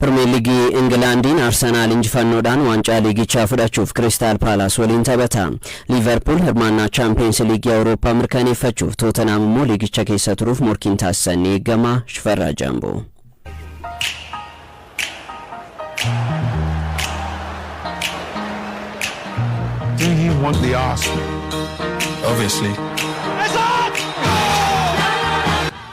Pirimeer Liigii Ingilaandiin Arsenaal injifannoodhaan waancaa liigichaa fudhachuuf Kiristaal Paalaas waliin taphata. Liivarpuul hirmaannaa Chaampiyeens Liigii Awurooppaa mirkaneeffachuuf, Tootenaam immoo liigicha keessa turuuf morkiin taasisan ni eegama. Shifarraa Jaamboo. Do you want the Arsenal? Obviously.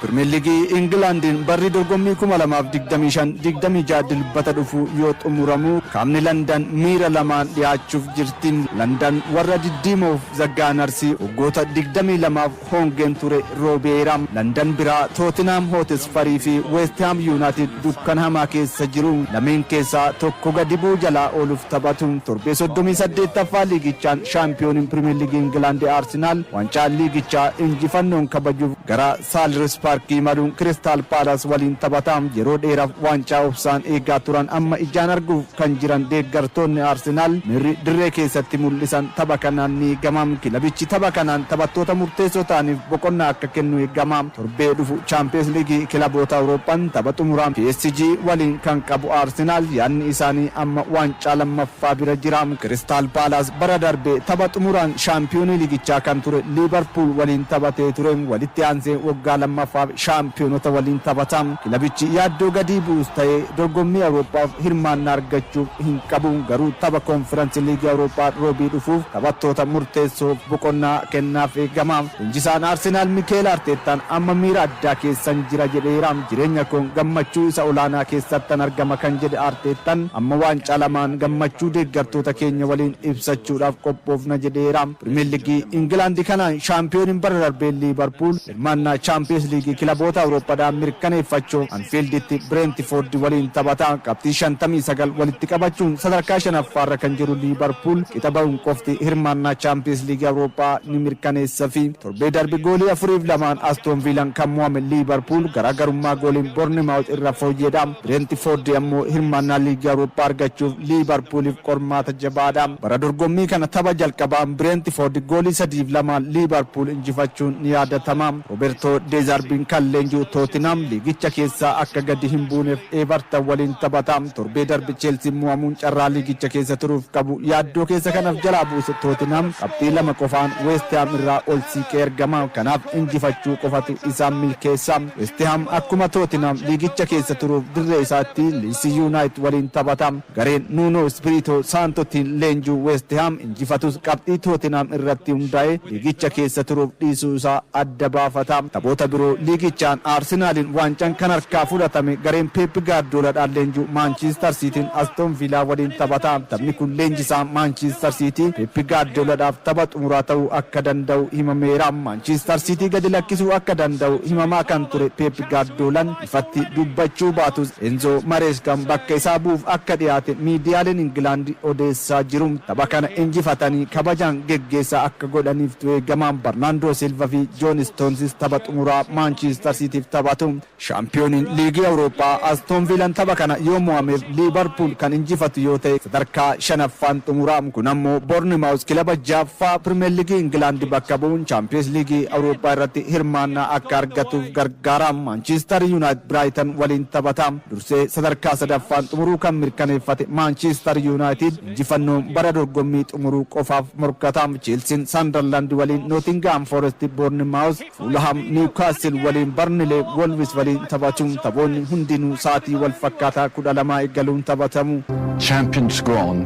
Pirimeer Liigii Ingilaandiin barri dorgommii 2025-26 Dilbata dhufu yoo xumuramu, kaabni Landan miira lamaan dhiyaachuuf jirti. Landan warra diddiimoof The Gunners waggoota 22f hongeen ture roobeera. Landan biraa Tootinhaam Hootisfarii fi Weestihaam Yuunaayitid dukkana hamaa keessa jiru. Lameen keessaa tokko gadi bu'uu jalaa ooluuf taphatu. Torbee 38ffaa liigichaan shaampiyooniin Pirimeer Liigii Ingilaandi Arsenaal waancaa liigichaa injifannoon kabajuuf gara Saalhirst Paarkii imaluun Kiristaal Paalaas waliin taphata. Yeroo dheeraaf waancaa obsaan eegaa turan amma ijaan arguuf kan jiran deeggartoonni Arsenaal miirri dirree keessatti mul'isan tapha kanaan ni eegama. Kilabichi tapha kanaan taphattoota murteessoo ta'aniif boqonnaa akka kennu eegama. Torbee dhufu Chaampiyeens Liigii kilaboota Awurooppaan tapha xumuraa PSG waliin kan qabu Arsenaal yaadni isaanii amma waancaa lammaffaa bira jira. Kiristaal Paalaas bara darbe tapha xumuraan shaampiyoonii liigichaa kan ture Liivarpuul waliin taphatee ture. Walitti aansee waggaa lammaffaaf shaampiyoonota waliin taphata. Kilabichi yaaddoo gadii bu'us ta'ee dorgommii Awurooppaaf hirmaannaa argachuuf hin qabu. Garuu tapha Koonfiransii Liigii Awurooppaa Roobii dhufuuf taphattoota murteessoof boqonnaa kennaaf eegama. Leenjisaan Arsenaal Mikeel Arteettaan amma miira addaa keessan jira jedheera. Jireenya koon gammachuu isa olaanaa keessattan argama kan jedhe Arteettaan, amma waancaa lamaan gammachuu deeggartoota keenya waliin ibsachuudhaaf qophoofna jedheera. Pirimeer Liigii Ingilaandi kanaan shaampiyooniin bara darbee Liivarpuul hirmaannaa Chaampiyeens Liigii kilaboota Awurooppaadhaan mirkaneeffachuuf Anfiilditti Bireentifoordi waliin taphata. Qabxii 59 walitti qabachuun sadarkaa shanaffaarra kan jiru Liivarpuul qixa ba'uun qofti hirmaannaa Chaampiyeens Liigii Awurooppaa ni mirkaneessa fi torbee darbe goolii 4-2n Astoon Viilaan kan mo'ame Liivarpuul garaagarummaa gooliin Boornimaawut irra fooyyeedha. Bireentifoordi ammoo hirmaannaa Liigii Awurooppaa argachuuf Liivarpuuliif qormaata jabaadha. Bara dorgommii kana tapha jalqabaan Bireentifoordi goolii 3-2n Liivarpuul injifachuun ni yaadatama. Roberto Deezarbiin kan leenji'u Tootinam liigicha keessaa akka gadi hin buuneef Everton waliin taphata. Torbee darbe Cheelsiin mo'amuun carraa liigicha keessa turuuf qabu yaaddoo keessa kanaaf jalaa buuse Tootinam qabxii 2 qofaan Weestihaam irraa ol siiqee argama. Kanaaf injifachuu qofatu isaan milkeessa. Weestihaam akkuma Tootinam liigicha keessa turuuf dirree isaatti Liidsi Yuunaayit waliin taphata. Gareen Nuunoo Ispiriitoo Saantotiin leenji'u Weestihaam injifatus qabxii Tootinam irratti hundaa'ee liigicha keessa turuuf dhiisuu isaa adda baafata. Taphoota biroo liigichaan Arsenaaliin waancaan kan harkaa fudhatame gareen Peep Gaardioladhaan leenji'u Maanchiistar Siitiin Astoon Viilaa waliin taphata. Taphni kun leenjisaa Maanchiistar Siitii Peep Gaardioladhaaf tapha xumuraa ta'uu akka danda'u himameera. Maanchiistar Siitii gadi lakkisuu akka danda'u himamaa kan ture Peep Gaardiolaan ifatti dubbachuu baatus Enzoo Mareeskaan bakka isaa bu'uuf akka dhiyaate miidiyaaleen Ingilaandi odeessaa jiru. Tapha kana injifatanii kabajaan geggeessaa akka godhaniiftu eegama. Barnaandoo Silva fi Joon Istoonsis tapha xumuraa Maanchiistar Siitiif taphatu. Shaampiyooniin Liigii Awurooppaa Astoon Viilaan tapha kana yoo mo'ameef Liivarpuul kan injifatu yoo ta'e sadarkaa shanaffaan xumura. Kun ammoo Boornimaawuz kilaba ja'affaa Pirimeer Liigii Ingilaandi bakka bu'uun Chaampiyeens Liigii Awurooppaa irratti hirmaannaa akka argatuuf gargaara. Maanchiistar Yuunaayitid Biraayitan waliin taphata. Dursee sadarkaa sadaffaan xumuruu kan mirkaneeffate Maanchiistar Yuunaayitid injifannoon bara dorgommii xumuruu qofaaf morkata. Cheelsiin Sandarlaand waliin, Nootingaam Foorest Boornimaawuz, Fuulaham Niwukaasil waliin, Barnilee Wolvis waliin taphatu. Taphoonni hundinuu sa'aatii wal fakkaataa 12:00 eegaluun taphatamu. Champions go on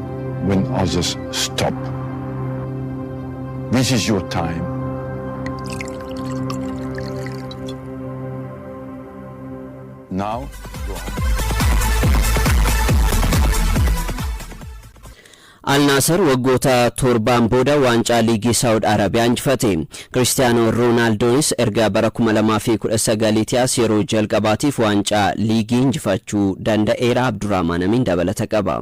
when others stop. This is your time. Now, go on. Alnaasar waggoota 7n booda waancaa liigii Saawud Arabiyaa injifate. Kiristiyaanoo Roonaaldoonis erga bara 2019ti as yeroo jalqabaatiif waancaa liigii injifachuu danda'eera. Abdurrahmaan Amiin dabalata qaba.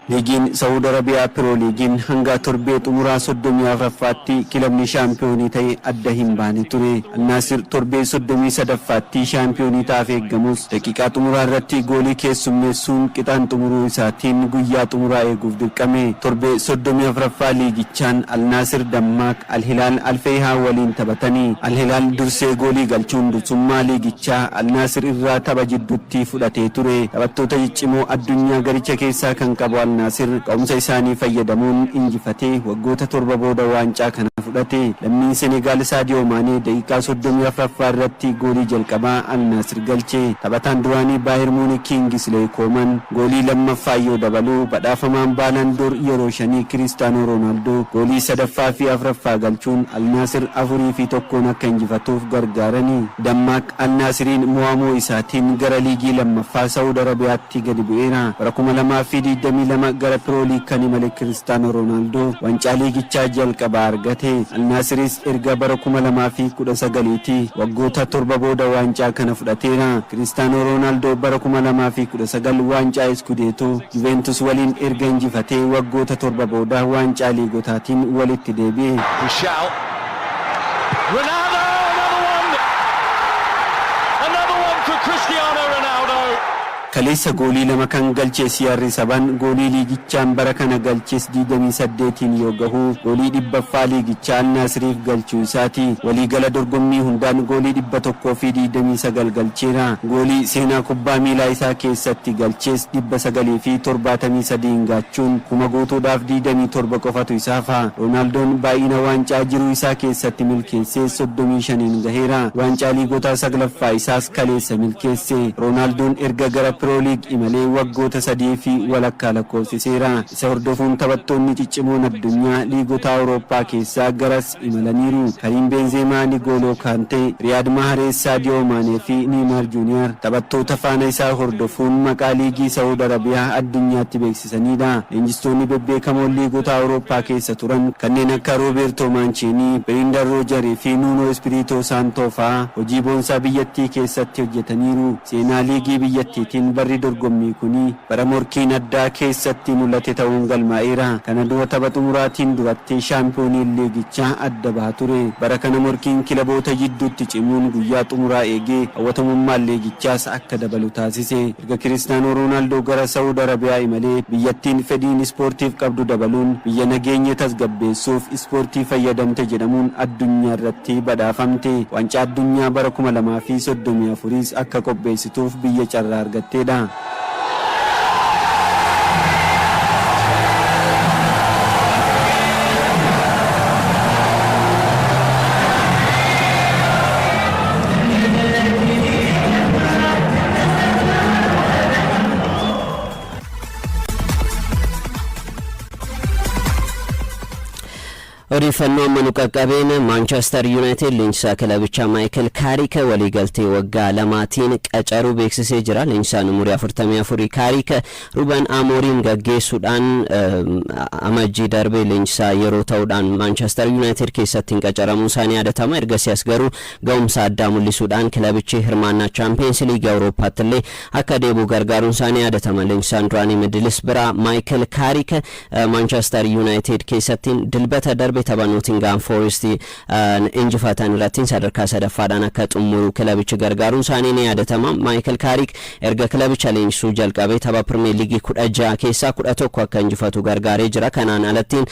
Liigiin Sa'uud Arabiyaa Piroo Liigiin hanga torbee xumuraa 34ffaatti kilabni shaampiyoonii ta'e adda hin baane ture. Alnaasir torbee 33ffaatti shaampiyoonii ta'aaf eeggamus, daqiiqaa xumuraa irratti goolii keessummeessuun qixaan xumuruu isaatiin guyyaa xumuraa eeguuf dirqame. Torbee 34ffaa liigichaan Alnaasir Dammaak Alhilaal Alfeehaa waliin taphatanii. Alhilaal dursee goolii galchuun dursummaa liigichaa Alnaasir irraa tapha jidduutti fudhatee ture. Taphattoota ciccimoo addunyaa garicha keessaa kan qabu Alnaasir ga'umsa isaanii fayyadamuun injifatee waggoota 7 booda waancaa kana fudhate. Lammiin Senegaal Saadiyoo Maanee daqiiqaa 34ffaa irratti goolii jalqabaa Alnaasir galche. Taphataan duraanii Baayer Muunik Kiingisleey Kooman goolii lammaffaa yoo dabalu, badhaafamaan Baalandoor yeroo shanii Kiristaanoo Roonaaldoo goolii sadaffaa fi afraffaa galchuun Alnaasir 4 fi 1n akka injifatuuf gargaarani. Dammaaq Alnaasiriin mo'amuu isaatiin gara liigii lammaffaa Sa'uud Arabiyaatti gadi bu'eera. Bara 2022 gara Piroo Liig kan imale Kiristaanoo Roonaaldoo wancaa liigichaa jalqabaa argate. Alnaasiris erga bara 2019ti waggoota 7 booda waancaa kana fudhateera. Kiristaanoo Roonaaldoo bara 2019 waancaa Iskudeetoo Juveentus waliin erga injifatee waggoota 7 booda waancaa liigotaatiin walitti deebi'e. Michel. Ronaldo, another one! Another one for Cristiano Ronaldo. Kaleessa goolii lama kan galche CR7 goolii liigichaan bara kana galches 28n yoo gahu, goolii 100ffaa liigichaa Alnaasiriif galchuu isaati. Waliigala dorgommii hundaan goolii 129 galcheera. Goolii seenaa kubbaa miilaa isaa keessatti galches 973n gaachuun 1000 guutuudhaaf 27 qofatu isa hafa. Roonaaldoon baay'ina waancaa jiruu isaa keessatti milkeesses 35n gaheera. Waancaa liigotaa saglaffaa isaas kaleessa milkeesse. Roonaaldoon erga gara Piroo Liig imalee waggoota sadii fi walakkaa lakkoofsiseera. Isa hordofuun taphattoonni ciccimoon addunyaa liigota Awurooppaa keessaa garas imalaniiru. Kariim Beenzeemaa, Nigooloo Kaantee, Riyaad Mahareez, Saadiyoo Maanee fi Niimaar Juuniyaar taphattoota faana isaa hordofuun maqaa liigii Sa'uud Arabiyaa addunyaatti beeksisaniidha. Leenjistoonni bebbeekamoon liigota Awurooppaa keessa turan kanneen akka Roobeertoo Maanchiinii, Biriindan Roojar fi Nuunoo Ispiriitoo Saantoo fa'aa hojii boonsaa biyyattii keessatti hojjetaniiru. Seenaa liigii biyyattiitiin barri dorgommii kuni bara morkiin addaa keessatti mul'ate ta'uun galmaa'eera. Kana dura tapha xumuraatiin duratti shaampiyooniin liigichaa adda baha ture. Bara kana morkiin kilaboota jidduutti cimuun guyyaa xumuraa eegee hawwatamummaan liigichaas akka dabalu taasise. Erga Kiristaanoo Roonaaldoo gara Sa'uud Arabiyaa imalee biyyattiin fedhiin ispoortiif qabdu dabaluun biyya nageenya tasgabbeessuuf ispoortii fayyadamte jedhamuun addunyaarratti badhaafamte. Waancaa Addunyaa bara 2034s akka qopheessituuf biyya carraa argatteedha. Odeeffannoo amma nu qaqqabeen, Maanchestar Yuunaayitid leenjisaa kilabichaa Maayikil Kaarik waliigaltee waggaa lamaatiin qacaruu beeksisee jira. Leenjisaan umurii 44 Kaarik Ruben Amooriim gaggeessuudhaan Amajjii darbe leenjisaa yeroo ta'uudhaan Maanchestar Yuunaayitid keessatti hin qacaramuu isaanii yaadatama. Ergasii as garuu ga'umsa addaa mul'isuudhaan kilabichi hirmaannaa Chaampiyeens Liigii Awurooppaatti illee akka deebi'u gargaaruun isaanii yaadatama. Leenjisaan duraanii Midilisbiraa Maayikil Kaarik Maanchestar Yuunaayitid keessatti Dilbata darbe tapha Nootingaam Foorest injifatan irratti sadarkaa sadaffaadhaan akka xumuru kilabichi gargaaruun isaanii ni yaadatama. Maayikil Kaarik erga kilabicha leenjisuu jalqabee tapha Pirimeer Liigii 16 keessaa 11 akka injifatu gargaaree jira. Kanaan alattiin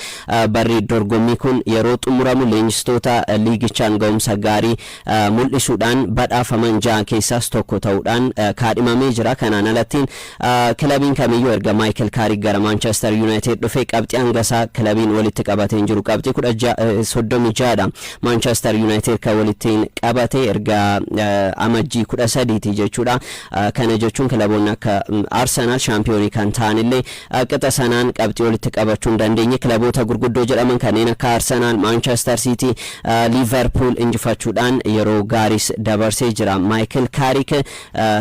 barri dorgommii kun yeroo xumuramu leenjistoota liigichaan ga'umsa gaarii mul'isuudhaan badhaafaman ja'a keessaas tokko ta'uudhaan kaadhimamee jira. Kanaan alattiin kilabiin kamiyyuu erga Maayikil Kaarik gara Maanchestar Yuunaayitid dhufee qabxii hangasaa kilabiin walitti qabatee hin jiru. Qabxii 36dha. Maanchestar Yuunaayitid kan walitti qabate erga Amajjii 13ti jechuudha. Kana jechuun kilaboonni akka Arsenaal shaampiyoonii kan ta'anillee qixa sanaan qabxii walitti qabachuu hin dandeenye. Kilaboota gurguddoo jedhaman kanneen akka Arsenaal, Maanchestar Siitii, Liivarpuul injifachuudhaan yeroo gaariis dabarsee jira. Maayikil Kaarik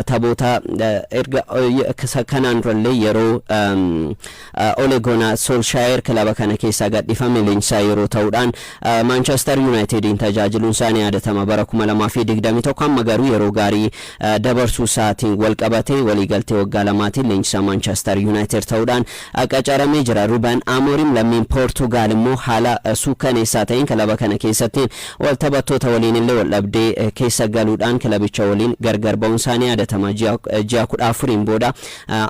taphoota erga kanaan durallee yeroo Ole Gunnar Solskjaer kilaba kana keessaa gadhiifame leenjisaa yeroo yeroo ta'uudhaan Maanchestar Yuunaayitediin tajaajiluun isaa ni yaadatama bara 2021. Amma garuu yeroo gaarii dabarsuu isaatiin wal qabatee waliigaltee waggaa 2tiin leenjisaa Maanchestar Yuunaayitid ta'uudhaan qacaramee jira. Ruben Amorim lammiin Poortugaal immoo haala suukkaneessaa ta'een kilaba kana keessatti wal taphattoota waliin illee wal dhabdee keessa galuudhaan kilabicha waliin gargar ba'uun isaa ni yaadatama. Ji'a 14n booda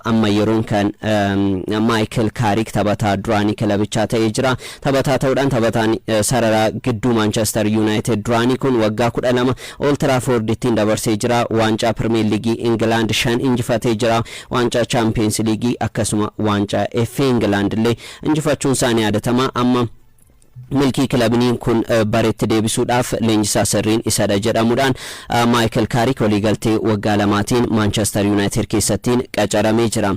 amma yeroon kan Maayikil Kaarik taphataa duraanii kilabichaa ta'ee jira. Taphataa ta'uudhaan taphataan sarara gidduu Maanchestar Yuunaayitid duraanii kun waggaa 12 Old Traffordittiin dabarsee jira. Waancaa Pirimeer Liigii Ingilaand shan injifatee jira. Waancaa Chaampiyeens Liigii akkasuma waancaa FA Ingilaand illee injifachuun isaa ni yaadatama. Amma milkii kilabniin kun baretti deebisuudhaaf leenjisaa sirriin isadha jedhamuudhaan Maayikil Kaarik waliigaltee waggaa 2tiin Maanchestar Yuunaayitid keessattiin qacaramee jira.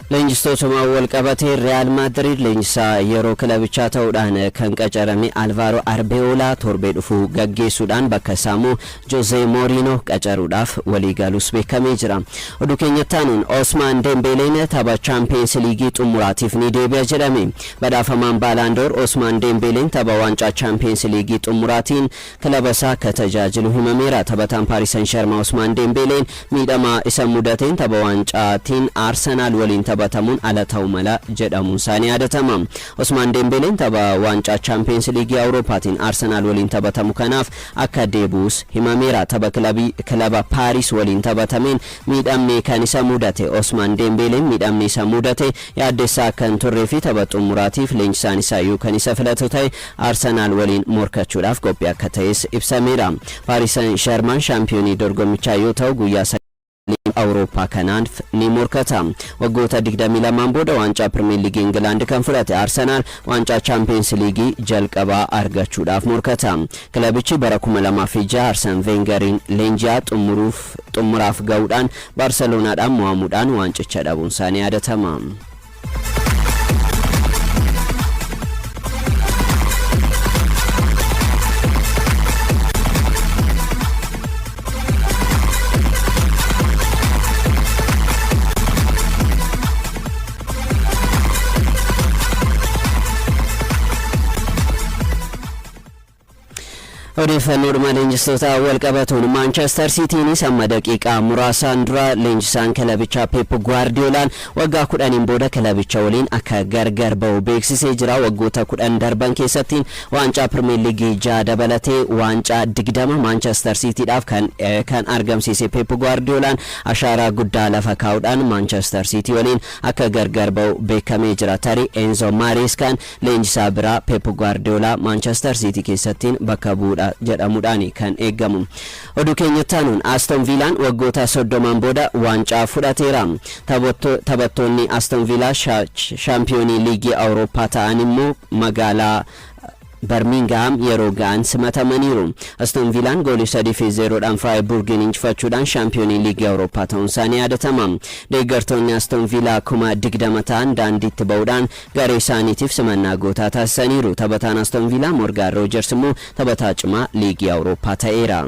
Leenjistootuma wal qabatee, Real Madrid leenjisaa yeroo kilabichaa ta'uudhaan kan qacarame Alvaro Arbeelaa torbee dhufu gaggeessuudhaan bakka isaa immoo Jose Mourinho qacaruudhaaf waliigaluus beekamee jira. Oduu keenyatti aanuun, Osmaan Dembeeleen tapha Chaampiyeens Liigii xumuraatiif ni deebi'a jedhame. Badhaafamaan Baalaandoor Osmaan Dembeeleen tapha waancaa Chaampiyeens Liigii xumuraatiin kilaba isaa akka tajaajilu himameera. Taphataan Paaris Saint Germain Osmaan Dembeeleen miidhama isa mudateen tapha waancaatiin Arsenaal waliin taphatamuun ala ta'uu mala jedhamuun isaa ni yaadatama. Osmaan Dembeeleen tapha waancaa Chaampiyeens Liigii Awurooppaatiin Arsenaal waliin taphatamu kanaaf akka deebi'us himameera. Tapha kilabii kilaba Paaris waliin taphatameen miidhamni kan isa mudate Osmaan Dembeeleen miidhamni isa mudate yaaddessaa akka hin turree fi tapha xumuraatiif leenjisaan isaa yoo kan isa filatu ta'e Arsenaal waliin morkachuudhaaf qophii akka ta'es ibsameera. Paaris Saint Germain shaampiyoonii dorgommichaa yoo ta'u, guyyaa Awurooppaa kanaaf ni morkata. Waggoota 22n booda waancaa Pirimeer Liigii Ingilaand kan fudhate Arsenaal waancaa Chaampiyeens Liigii jalqabaa argachuudhaaf morkata. Kilabichi bara 2006 Arsene Weengeriin leenji'aa xumuruuf xumuraaf ga'uudhaan Baarseloonaadhaan mo'amuudhaan waancicha dhabuun isaa ni yaadatama. Odeeffannoodhuma leenjistoota wal qabatuun, Maanchestar Siitiinis amma daqiiqaa muraasaan dura leenjisaan kilabichaa Pep Guardiolaan waggaa 10n booda kilabicha waliin akka gargar ba'u beeksisee jira. Waggoota 10 darban keessatti waancaa Pirimeer Liigii ja'a dabalatee waancaa 20 Maanchestar Siitiidhaaf kan argamsiise Pep Guardiolaan ashaaraa guddaa lafa kaa'uudhaan Maanchestar Siitii waliin akka gargar ba'u beekamee jira. Tarii Enzo Mareskaan leenjisaa biraa Pep Guardiola Maanchestar Siitii keessattiin bakka bu'uudha jedhamuudhaan kan eeggamu. Oduu keenyatti aanuun, Aston Viilaan waggoota 30n booda waancaa fudhateera. Taphattoonni Aston Villaa shaampiyoonii liigii Awurooppaa ta'an immoo magaalaa Barmingham yeroo ga'an simatamaniiru. Aston Villaan goolii 3-0dhaan Freiburgin injifachuudhaan shaampiyoonii liigii Awurooppaa ta'uun isaa ni yaadatama. Deeggartoonni Aston Villaa 20,000 ta'an daandiitti ba'uudhaan garee isaaniitiif simannaa gootaa taasisaniiru. Taphataan Aston Villaa Morgan Rogers immoo taphataa cimaa liigii Awurooppaa ta'eera.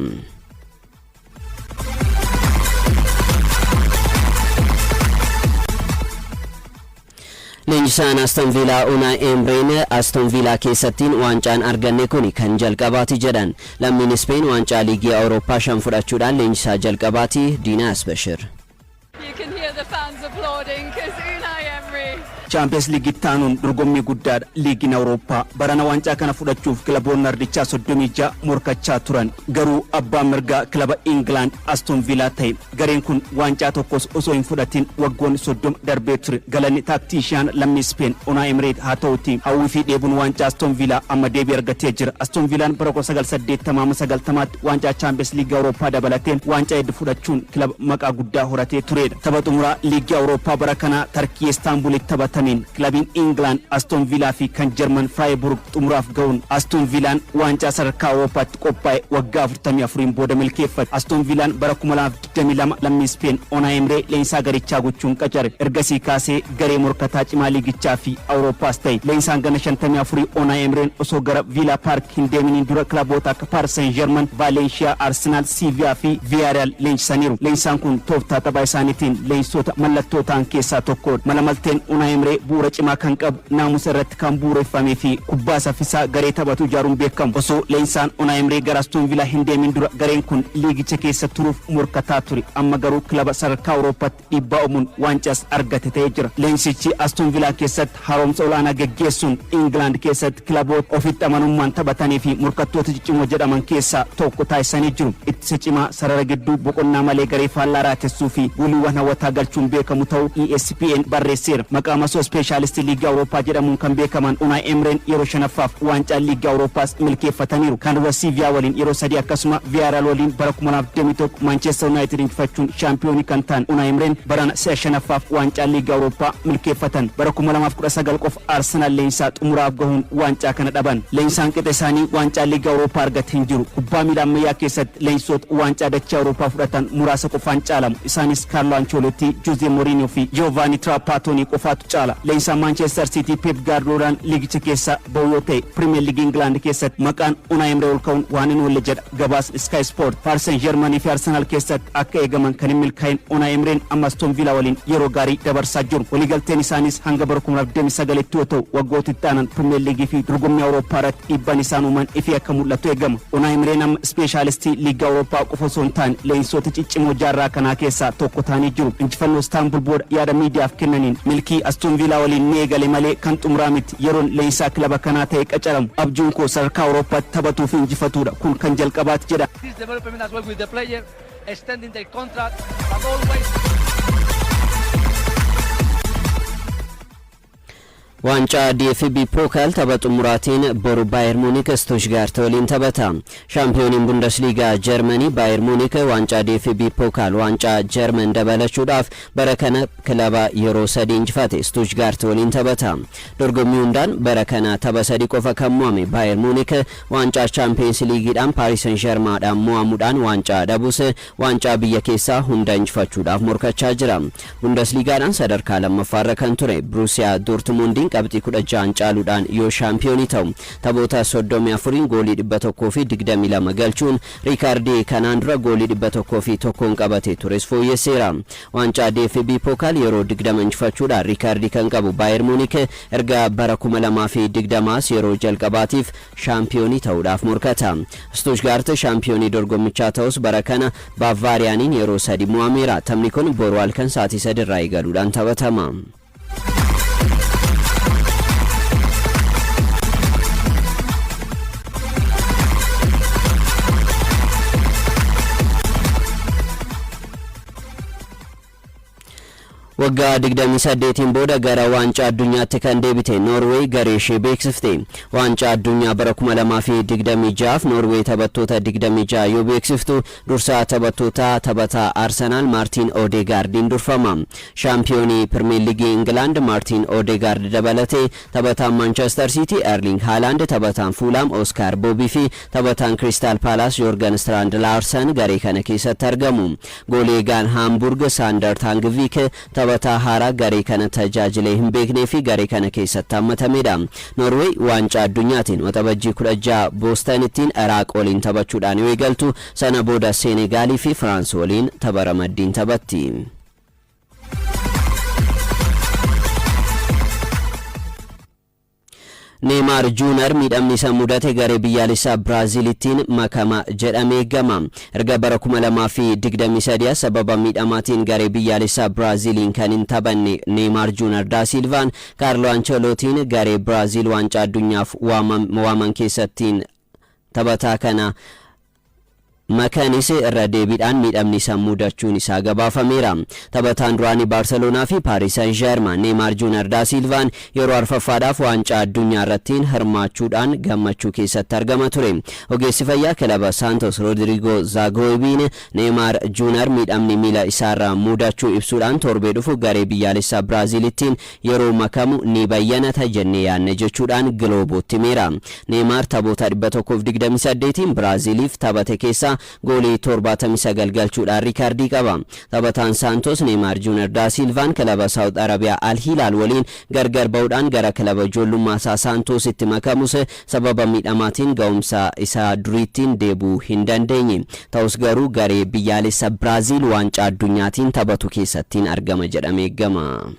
Leenjisaan Aston Villaa Unai Emreen Aston Villaa keessattiin waancaan arganne kun kan jalqabaati jedhan. Lammiin Speen waancaa liigii Awurooppaa shan fudhachuudhaan leenjisaa jalqabaati. Diinaas Bashir. You can hear the fans applauding because Unai Emery Chaampiyeens Liigitti aanuun dorgommii guddaadha liigiin Awurooppaa. Barana waancaa kana fudhachuuf kilaboonni ardichaa 36 morkachaa turan. Garuu abbaan mirgaa kilaba Ingilaand Aston Villaa ta'e. Gareen kun waancaa tokkos osoo hin fudhatin waggoonni 30 darbee ture. Galanni tactician lammii Speen Unai Emery haa ta'uti, hawwii fi dheebuun waancaa Aston Villaa amma deebii argatee jira. Aston Villaan bara 1980-90tti waancaa Chaampiyeens Liigii Awurooppaa dabalatee waancaa hedduu fudhachuun kilaba maqaa guddaa horatee turedha. Tapha xumuraa liigii Awurooppaa bara kanaa Tarkii Istaanbulitti taphataniin kilabiin Ingilaand Aston Villaa fi kan Jarman Freiburg xumuraaf ga'uun Aston Villaan waancaa sadarkaa Awurooppaatti qophaa'e waggaa 44n booda milkeeffate. Aston Villaan bara 2022 lammii Speen Unai Emery leenjisaa garichaa gochuun qacare. Ergasii kaasee garee morkataa cimaa liigichaa fi Awurooppaas ta'e. Leenjisaan gana 54 Unai Emery'n osoo gara Villa Park hin deeminiin dura kilaboota akka Paris Saint-Germain, Valencia, Arsenal, Sevilla fi Villarreal leenjisaniiru. Leenjisaan kun tooftaa taphaa isaaniitiin leenjistoota mallattoo ta'an keessaa tokkodha. Mala malteen Unai Emery Emree bu'uura cimaa kan qabu, naamusa irratti kan bu'uureffamee fi kubbaa saffisaa garee taphatu ijaaruun beekamu. Osoo leensaan Unai Emree gara Aston Villa hin deemin dura gareen kun liigicha keessa turuuf morkataa ture. Amma garuu kilaba sadarkaa Awurooppaatti dhiibbaa uumuun waancaas argate ta'ee jira. Leensichi Aston Villa keessatti haaromsa olaanaa geggeessuun Ingilaand keessatti kilaboota ofitti amanummaan taphatanii fi morkattoota ciccimoo jedhaman keessaa tokko taasisanii jiru. Ittisa cimaa, sarara gidduu boqonnaa malee garee faallaa raatessuu fi gooliiwwan hawwataa galchuun beekamu ta'uu ESPN barreesseera. Maqaa masoo ispeeshaalistii Liigii Awurooppaa jedhamuun kan beekaman Unai Emreen yeroo shanaffaaf waancaa Liigii Awurooppaas milkeeffataniiru. Kan dura Siiviyaa waliin yeroo sadii, akkasuma Viyaaraal waliin bara 2021 Manchester United injifachuun shaampiyoonii kan ta'an Unai Emreen barana si'a shanaffaaf waancaa Liigii Awurooppaa milkeeffatan. Bara 2019 qofa Arsenaal leenjisaa xumuraaf gahuun waancaa kana dhaban. Leensaan qixa isaanii waancaa Liigii Awurooppaa argate hin jiru. Kubbaa miilaa ammayyaa keessatti leenjisoota waancaa dachee Awurooppaa fudhatan muraasa qofaan caalamu. Isaanis Kaarlo Ancelotti, Jose Mourinho fi Giovanni Trapattoni qofaatu caala. Leensaan Manchester City Pep Guardiolaan liigicha keessa bahu yoo ta'e, Premier League England keessatti maqaan Unai Emery ol ka'uun waan hin oolle jedha gabaasni Sky Sport. Paris Saint-Germain fi Arsenal keessatti akka eegaman kan hin milkaa'in Unai Emery'n amma Aston Villa waliin yeroo gaarii dabarsaa jiru. Waliigalteen isaanis hanga bara 2029tti yoo ta'u, waggoota itti aanan Premier League fi dorgommii Awurooppaa irratti dhiibbaan isaan uuman ifee akka mul'atu eegama. Unai Emery'n amma ispeeshaalistii liigii Awurooppaa qofa osoo hin taane leenjisoota ciccimoo jaarraa kanaa keessaa tokko ta'anii jiru. Injifannoo Istaanbul booda yaada miidiyaaf kennaniin, "Milkii Aston Villa waliin ni eegale malee kan xumuraa miti. Yeroon leenjisaa kilaba kanaa ta'e qacaramu abjuun koo sadarkaa Awurooppaatti taphatuu fi injifatuudha. Kun kan jalqabaati" jedha. This development as well with the player, extending their contract, but always Waancaa DFB Pokal tapha xumuraatiin boru Baayern Muunik Stuttgart waliin taphata. Shaampiyooniin Bundesliigaa Jarmanii Baayern Muunik waancaa DFB Pokal waancaa Jarman dabalachuudhaaf bara kana kilaba yeroo sadi injifate Stuttgart waliin taphata. Dorgommii hundaan bara kana tapha sadi qofa kan mo'ame Baayern Muunik waancaa Chaampiyeens Liigiidhaan Paaris Saint-Germaindhaan mo'amuudhaan waancaa dhabus, waancaa biyya keessaa hunda injifachuudhaaf morkachaa jira. Bundesliigaadhaan sadarkaa lammaffaarra kan ture Borussia Dortmundiin qabxii 16 caaluudhaan yoo shaampiyoonii ta'u, taphoota 34n goolii 122 galchuun riikaardii kanaan dura goolii 101n qabate tures fooyyesseera. Waancaa DFB Pokal yeroo 20 injifachuudhaan riikaardii kan qabu Baayern Muunik erga bara 2020 yeroo jalqabaatiif shaampiyoonii ta'uudhaaf morkata. Stuttgart shaampiyoonii dorgommichaa ta'us bara kana Baavaariyaaniin yeroo sadi mo'ameera. Taphni kun boru halkan sa'aatii 3 irraa eegaluudhaan taphatama. Waggaa 28n booda gara waancaa addunyaatti kan deebite Noorweey garee ishee beeksifte. Waancaa addunyaa bara 2026 Noorweey taphattoota 26 yoo beeksiftu, dursaa taphattoota taphataa Arsenaal Maartiin Odeegaardiin durfama. Shaampiyoonii Pirimeer Liigii Ingilaand Maartiin Odeegaard dabalatee taphataan Maanchestar Siitii Erling Haaland, taphataan Fuulaam Oskaar Boobii fi taphataan Kiristaal Paalaas Yoorgan Strand Laarsan garee kana keessatti argamu. Goolii eegaan Haamburg Saandar Taangviik taphataa haaraa garee kana tajaajilee hin beeknee fi garee kana keessatti hammatamedha. Noorweey waancaa addunyaatiin Waxabajjii 16 Boostanittiin Iraaq waliin taphachuudhaan yoo eegaltu, sana booda Seenegaalii fi Firaans waliin tapha ramaddiin taphatti. Neemaar Juunar miidhamni isa mudate garee biyyaalessaa Biraaziilittiin makama jedhamee eegama. Erga bara 2023 sababa miidhamaatiin garee biyyaalessaa Biraaziiliin kan hin taphanne Neemaar Juunar Daasiilvaan Kaarlo Ancelootiin garee Biraaziil waancaa addunyaaf waaman keessattiin taphataa kana makanis irra deebiidhaan miidhamni isa mudachuun isaa gabaafameera. Taphataan duraanii Baarseloonaa fi Paaris Saint-Germain Neemaar Juunar Daasiilvaan yeroo arfaffaadhaaf waancaa addunyaa irrattiin hirmaachuudhaan gammachuu keessatti argama ture. Ogeessi fayyaa kilaba Saantos Rodrigo Zaagoebiin Neemaar Juunar miidhamni miila isaarraa mudachuu ibsuudhaan, torbee dhufu garee biyyaalessaa Biraaziilittiin yeroo makamu ni bayyanata jennee yaadne jechuudhaan Giloobootti himeera. Neemaar taphoota 128 Biraaziiliif taphate keessaa goolii 79 galchuudhaan riikaardii qaba. Taphataan Saantos Neemaar Juunar Daasiilvaan kilaba Saawud Arabiyaa Al Hilaal waliin gargar ba'uudhaan gara kilaba ijoollummaa isaa Saantoositti makamus, sababa miidhamaatiin ga'umsa isaa duriittiin deebi'uu hin dandeenye. Ta'us garuu garee biyyaalessa Biraaziil waancaa addunyaatiin taphatu keessattiin argama jedhamee eegama.